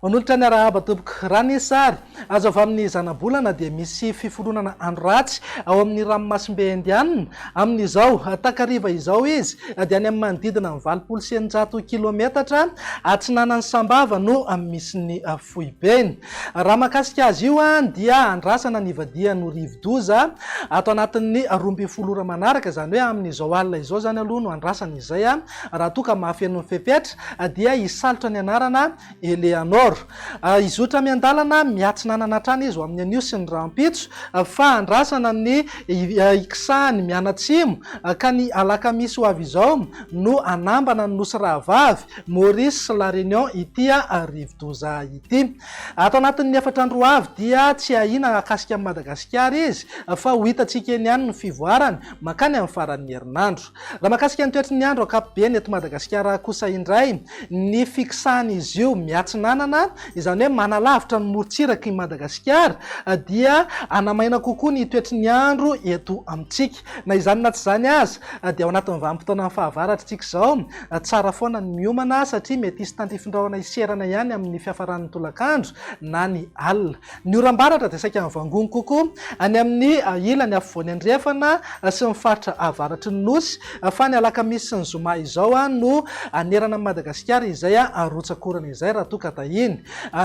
Manolotra ny arahaba tompoko. Raha ny sary azo avy amin'ny zanabolana dia misy fiforonana andro ratsy ao amin'ny ranomasimbe Indiana amin'izao takariva izao izy dia any amin'ny manodidina ny 680 kilometatra atsinanan'i Sambava no misy ny foibeny. Raha mahakasika azy io dia andrasana ny hivadihan'ny ho rivodoza ato anatin'ny 12 ora manaraka, izany hoe amin'izao alina izao izany aloha no andrasana izay raha toa ka mahafeno ny fepetra dia hisalotra ny anarana Eleanor. Hizotra miandalana miatsinanana hatrany izy ho amin'ny anio sy ny rahampitso fa andrasana ny hikisahany mianatsimo ka ny alakamisy ho avy izao no hanambana ny Nosy Rahavavy, Maurice sy La Réunion ity rivodoza ity. Ato anatin'ny efatra andro ho avy dia tsy ahiana hahakasika an'i Madagasikara izy fa ho hitantsika eny ihany ny fivoarany mankany amin'ny faran'ny herinandro. Raha mahakasika ny toetry ny andro ankapobeny eto Madagasikara kosa indray, ny fikisahan'izy io miatsinanana, izany hoe manalavitra ny morontsirak'i Madagasikara, dia hanamaina kokoa ny toetry ny andro eto amintsika. Na izany na tsy izany aza, dia ao anatin'ny vanim-potoanan'ny fahavaratra isika izao, tsara foana ny miomana satria mety hisy tandrifin-drahona hiserana ihany amin'ny fiafaran'ny tolakandro na ny alina. Ny oram-baratra dia saika mivangongo kokoa any amin'ny ilany afovoany andrefana sy ny faritra avaratry ny Nosy, fa ny alakamisy sy ny zoma izao no hanerana an'i Madagasikara izay rotsak'orana izay raha toa ka tahiny.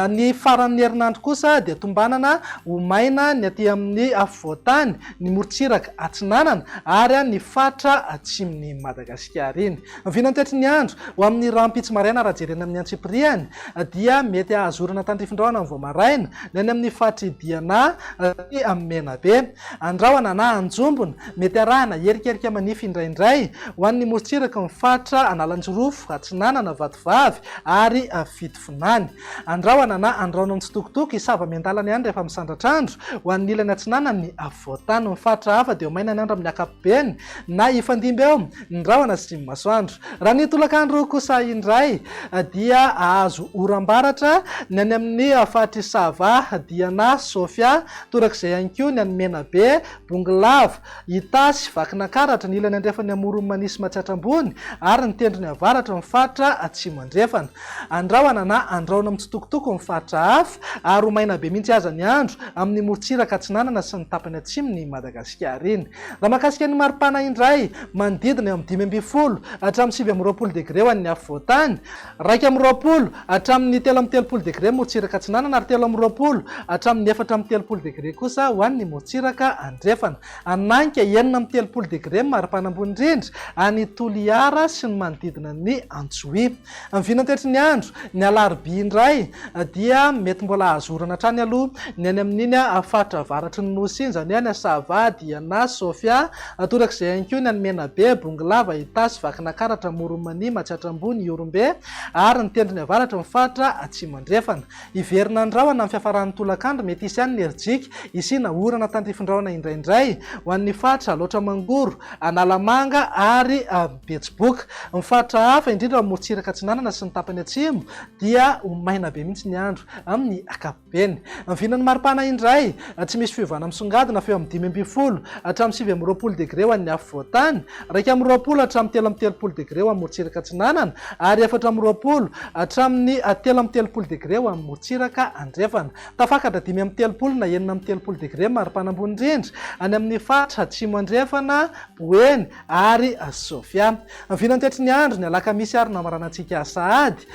Ny faran'ny herinandro kosa dia tombanana ho maina ny aty amin'ny afovoan-tany, ny morontsiraka atsinanana ary ny faritra atsimon'i Madagasikara iny. Vinantetry ny andro, ho amin'ny rahampitso maraina raha jerena amin'ny antsipiriany dia mety hahazo orana tandrifin-drahona ny vao maraina, ny any amin'ny faritr'i Diana sy Menabe. Andrahona na anjombona, mety arahina erikerika manify indraindray, ho an'ny morontsiraky ny faritra Analanjirofo, Atsinanana, Vatovavy ary Fitovinany. Andrahona na andrahona mitsitokotoko, hisava miandalana ihany rehefa misandratr'andro, ho an'ny ilany atsinanan'ny afovoan-tany. Ny faritra hafa dia ho maina ny andro amin'ny ankapobeny na hifandimby eo ny rahona sy ny masoandro. Raha ny tolakandro kosa indray dia hahazo oram-baratra ny any amin'ny faritr'i Sava, Diana, Sofia, torak'izay ihany koa ny any Menabe, Bongolava, Itasy, Vakinankaratra, ny ilany andrefan'ny Amoron'i Mania sy Matsiatra Ambony ary ny tendrony avaratry ny faritra Atsimo Andrefana. Andrahona na andrahona mitsitokotoko ny faritra hafa ary ho maina be mihitsy aza ny andro amin'ny morontsiraka atsinanana sy ny tapany atsimon'i Madagasikara iny. Raha mahakasika ny maripana indray, manodidina eo amin'ny 15 hatramin'ny 29 degre ho an'ny afovoan-tany, 21 hatramin'ny 33 degre morontsiraka atsinanana ary 23 hatramin'ny 34 degre kosa ho an'ny morontsiraka andrefana. Hanainga 36 degre ny maripana ambony indrindra any Toliara sy ny manodidina ny Antsohihy. Ny vinantetry ny andro, ny alarobia indray dia mety mbola hahazo orana hatrany aloha ny any amin'iny faritra avaratry ny Nosy iny, izany hoe any Sava, Diana, Sofia, torak'izay ihany koa ny any Menabe, Bongolava, Itasy, Vakinakaratra, Amoron'i Mania, Matsiatra Ambony, Ihorombe ary ny tendrony avaratry ny faritra Atsimo Andrefana. Hiverina ny rahona amin'ny fiafaran'ny tolakandro, mety hisy ihany ny herijika, hisiana orana tandrifin-drahona indraindray ho an'ny faritra Alaotra Mangoro, Analamanga ary Betsiboka. Ny faritra hafa, indrindra amin'ny morontsiraka atsinanana sy ny tapany atsimo dia ho maina be mihitsy ny andro amin'ny ankapobeny. Ny vinan'ny maripana indray, tsy misy fiovana misongadina fa eo amin'ny 15 hatramin'ny 29 degre ho an'ny afovoan-tany, 21 hatramin'ny 33 degre ho an'ny morontsiraka atsinanana ary 24 hatramin'ny 33 degre ho an'ny morontsiraka andrefana. Tafakatra 35 na 36 degre ny maripana ambony indrindra any amin'ny faritra atsimo andrefana, Boeny ary Sofia. Ny vinantetry ny andro, ny alakamisy ary no hamaranantsika sahady,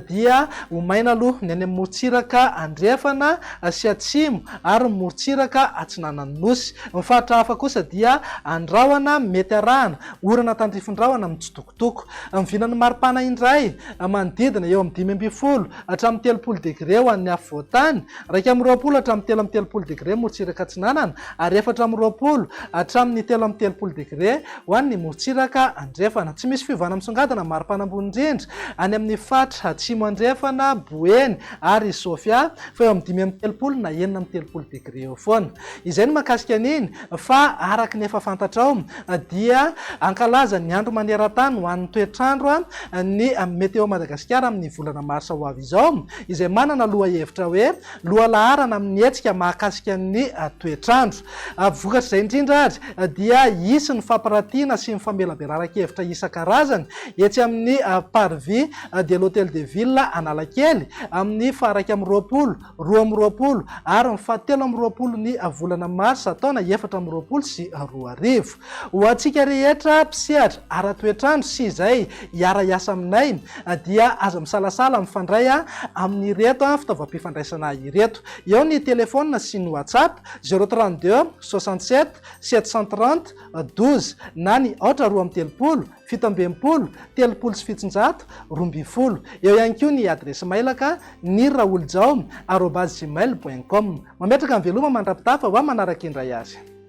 dia ho maina aloha ny any amin'ny morontsiraka andrefana sy atsimo ary ny morontsiraka atsinanan'ny Nosy. Ny faritra hafa kosa dia andrahona mety arahana orana tandrifin-drahona mitsitokotoko. Ny vinan'ny maripana indray, manodidina eo amin'ny 15 hatramin'ny 30 degre ho an'ny afovoan-tany, 21 hatramin'ny 33 degre morontsiraka atsinanana ary 24 hatramin'ny 33 degre ho an'ny morontsiraka andrefana. Tsy misy fiovana misongadina ny maripana ambony indrindra any amin'ny faritra atsimo andrefana, Boeny ary Sofia, fa eo amin'ny 30 na 36 degré eo foana. Izay no mahakasika an'iny fa araka ny efa fantatrao dia hankalaza ny andro maneran-tany ho an'ny toetr'andro ny Météo Madagasikara amin'ny volana marsa ho avy izao, izay manana lohahevitra hoe Lohalaharana amin'ny hetsika mahakasika ny toetr'andro. Vokatr'izay indrindra ary dia hisy ny fampiratiana sy ny famelabelaran-kevitra isan-karazany etsy amin'ny Parvis de l'Hotel de Ville Analakely amin'ny faha-21, 22 ary ny faha-23 ny volana marsa taona 2024. Ho antsika rehetra mpisehatra ara-toetr'andro sy izay hiara-hiasa aminay dia aza misalasala mifandray amin'ireto fitaovam-pifandraisana ireto. Eo ny telefaonina sy ny WhatsApp, zéro 32 67 730 12 na ny aotra 32 67 730 12. Eo ihany koa ny adiresy mailaka niriraolijao arobase gmail point com. Mametraka ny veloma mandra-pitafa ho amin'ny manaraka indray ary.